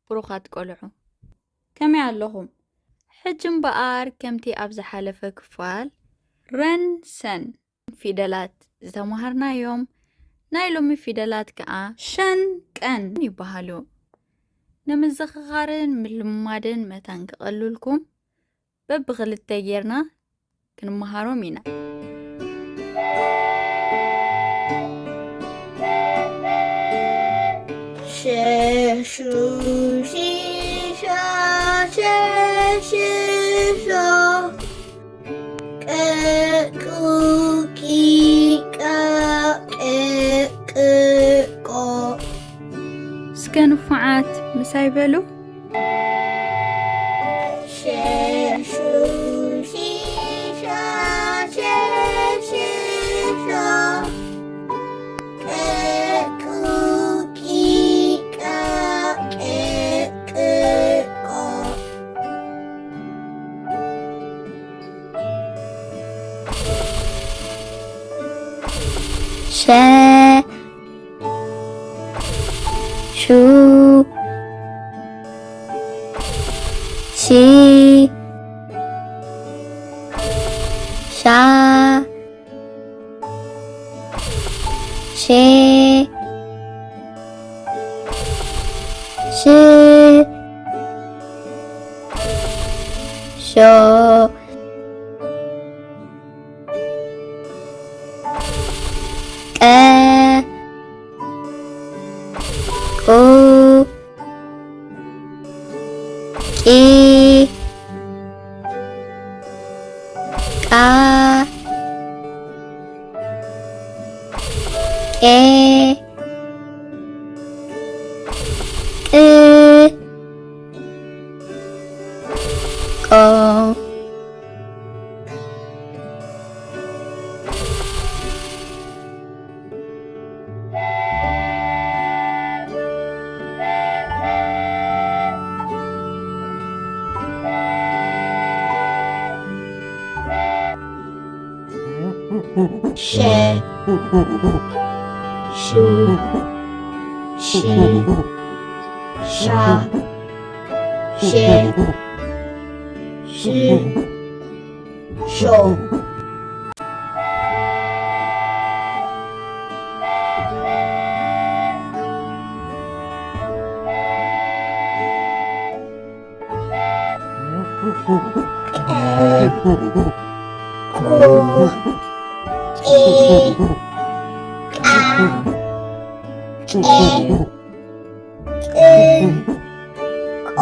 ብሩኻት ቆልዑ። ከመይ ኣለኹም? ሕጂ እምበኣር ከምቲ ኣብ ዝሓለፈ ክፋል ረን ሰን ፊደላት ዝተማሃርናዮም ናይ ሎሚ ፊደላት ከኣ ሸን ቀን ይበሃሉ። ንምዝኽኻርን ምልማድን መታን ክቐልልኩም በብኽልተ ጌርና ክንመሃሮም ኢና። ሸሹ ሺሻ ሸሽሾ ቀቁ ቂቃ ቀቅቆ። እስከ ንፉዓት ምሳይ በሉ። ሸሹ ሺሻ ሸሽሾ ቀቁ ቂቃ ቀቅቆ። ሸ ሹ ሺ ሻ ሼ ሽ ሾ ቀ ቁ ቂ ቃ ቄ ቅ ቆ። ሸ ሹ ሺ ሻ ሼ ሽ ሾ። ቀ ቁ ቂ ቃ ቄ ቅ ቆ።